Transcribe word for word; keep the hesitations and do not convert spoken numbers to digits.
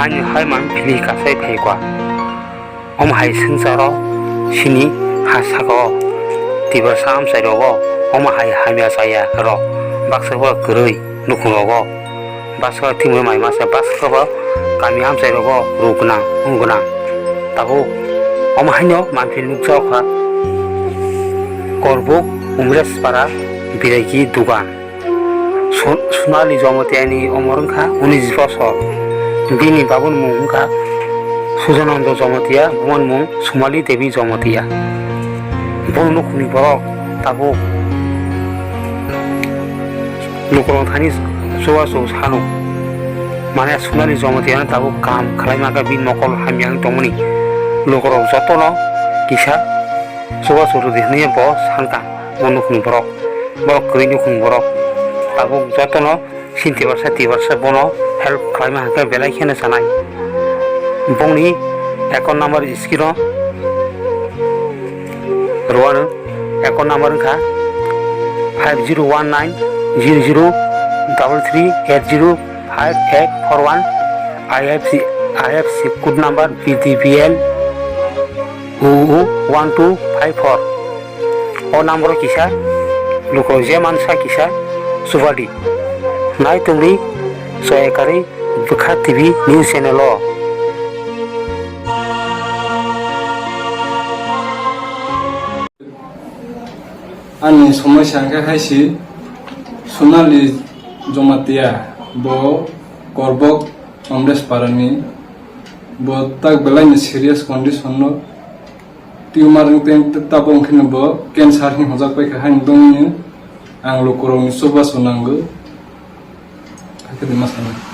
Ani hai man phili kasai phaikha. Omo hai swngcharo sini ha saka o tiprasa amchai rogo omo hai hamya chaya rok baksa ba kwrwi nukhung rogo baksa thimwi mai masa baksa ba kami amchai rogo ruk gwnang wng gwnang. Tabuk omo haino manphi nukjak kha Korbuk Umreshpara Biraiki Dugan. Su-, Sunali Jamatia ni omor wngkha unis bosor. Bini babuni mung wngkha Sujananda Jamatia, bumani mung Sumali Devi Jamatia. Bono nukhungni borok tabuk lukurok thani chubachu sano. Mane Sunali Jamatia no tabuk kaham khlaima khe bini mokol hamya wng tongmani lukurok jotono kisa chubachu rwdi hwnwi bo sankha bo nukhungni borok. Borok kwrwi nukhung borok. Tabuk jotono sini tiprasa tiprasa bono help khlaima hwnkhe belai kheno chanai. Bongni account number screen o rwano. Account number wngkha five zero one nine zero zero double three eight zero five eight four one. I F C, I F C code number B D B L O O one two five four. O number o kisa lukurok je mansa kisa chubardi. Nai tongdi Soyakari Bwkha T V news channel o. Ani somosya hwnkhe hai si Sonali Jamatia, bo Korbok Amreshparani, bo tak belai ni serious condition no. Tumor wng tei tabuk wngkhe no bo cancer hinwi hwnjak paikha, haino dongni ang lukurokni chubachu nango. Hakhe de ma sana.